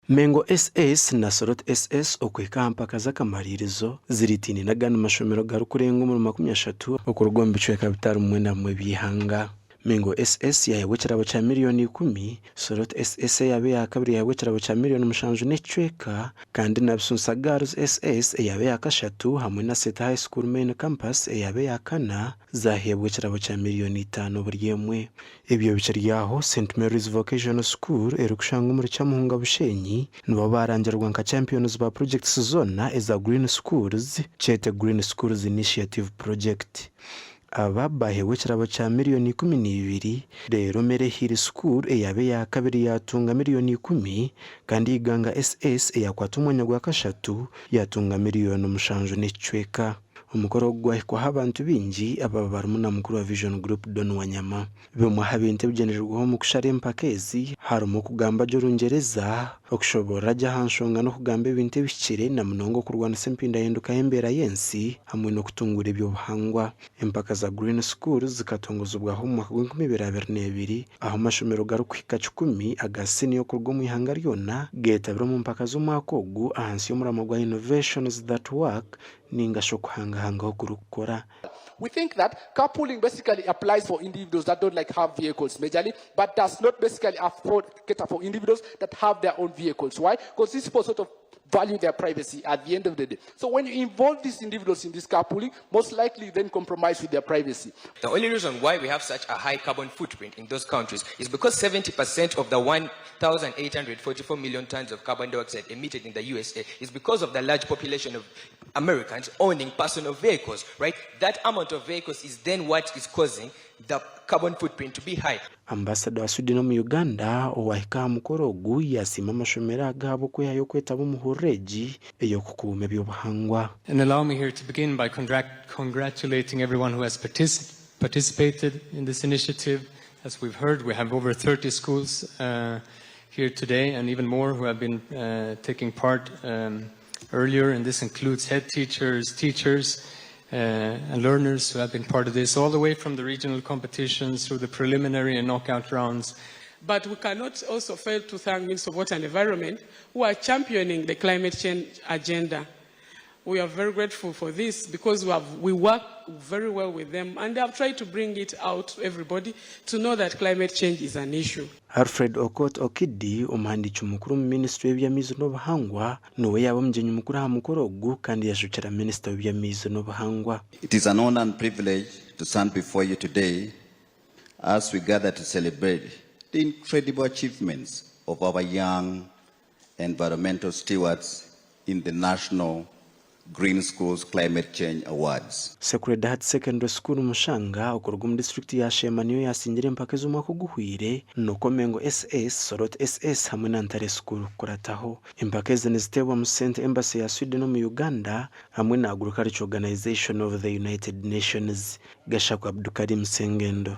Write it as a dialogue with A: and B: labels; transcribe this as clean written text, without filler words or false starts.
A: Mengo SS na Soroti SS okuhika aha mpaka z'akamariirizo ziritaine n'agandi mashomero garikurenga omuri 30 okuruga omu bicweka bitari bimwe na bimwe by'eihanga. Mengo SS yaheebwa ekirabo kya miriyoni ikumi, Soroti SS eyaaba eya kabiri yaheebwa ekirabo kya miriyoni mushanju n'ekicweka kandi na Bisunsa Girls SS eyaaba eya kashatu hamwe na Seeta High School Main Campus eyaaba eya kana zaheebwa ekirabo kya miriyoni itaano buri emwe. Ebyo bikiri aho, St Mary's Vocational School erikushangwa omuri Kyamuhunga Bushenyi nibo baarangirwa nka champions ba projects zoona eza Green Schools, kyete Green Schools Initiative Project. Aba baaheebwa ekirabo kya miriyoni 12, reero Mary Hill School eyaaba eya kabiri yaatunga miriyoni ikumi kandi Iganga SS eyaakwata omwanya gwa kashatu yaatunga miriyoni mushanju n'ekicweka. Omukoro ogu gwahikwaho abantu baingi ababa barimu na mukuru wa Vision Group Don Wanyama. Bimwe aha bintu ebigyendererwaho omu kushara empaka ezi harimu okugamba gye Orungyereza, okushoboorora gye aha nshonga n'okugamba ebintu ebihikire na munonga okurwanisa empindahinduka y'embeera y'ensi hamwe n'okutunguura eby'obuhangwa. Empaka za Green School zikatongozibwaho omu mwaka gw'enkumi ibiri abiri n'ebiri ahu amashomero garikuhika kikumi aga siniya okuruga omu ihanga ryona geetabire omu mpaka z'omwaka ogu ahansi y'omuramwa gwa Innovations that Work ninga shi okuhangahanga okurikukora.
B: We think that carpooling basically applies for individuals that don't like have vehicles majorly, but does not basically afford cater for individuals that have their own vehicles. Why? Because these people sort of value their privacy at the end of the day. So when you involve these individuals in this carpooling, most likely then compromise with their privacy.
C: The only reason why we have such a high carbon footprint in those countries is because 70% of the 1,844 million tons of carbon dioxide emitted in the USA is because of the large population of Americans owning personal vehicles, right? That amount of vehicles is then what is causing the carbon footprint to be high.
A: Ambasada wa Sweden omu Uganda owahika aha mukoro ogu yasiima amashomero aga ahabw'okwehayo kwetaba omu hururu egi ey'okukuuma eby'obuhangwa.
D: And allow me here to begin by congratulating everyone who has participated in this initiative. As we've heard, we have over 30 schools here today and even more who have been taking part earlier, and this includes head teachers, teachers, and learners who have been part of this, all the way from the regional competitions through the preliminary and knockout rounds.
E: But we cannot also fail to thank Minister of Water and Environment who are championing the climate change agenda. We are very grateful for this because we work very well with them and they have tried to bring it out to everybody to know that climate change is an issue.
A: Alfred Okot Okidi, omuhandiiki mukuru omu minisitule y'eby'amaizi n'obuhangwa niwe yaaba omugyenyi mukuru aha mukoro ogu kandi yajwekyera minisita w'eby'amaizi n'obuhangwa.
F: It is an honor and privilege to stand before you today as we gather to celebrate the incredible achievements of our young environmental stewards in the National Green Schools Climate Change Awards.
A: Sacred Heart Secondary School Mushanga okuruga omu disiturikiti ya Sheema niyo yaasingire empaka ez'omwaka oguhweire, nikwo Mengo SS, Soroti SS hamwe na Ntare School kukurataho. Empaka ezi niziteebwamu sente Embassy ya Sweden omu Uganda hamwe na Agriculture Organization of the United Nations. Gashakwa Abdukarim Sengendo.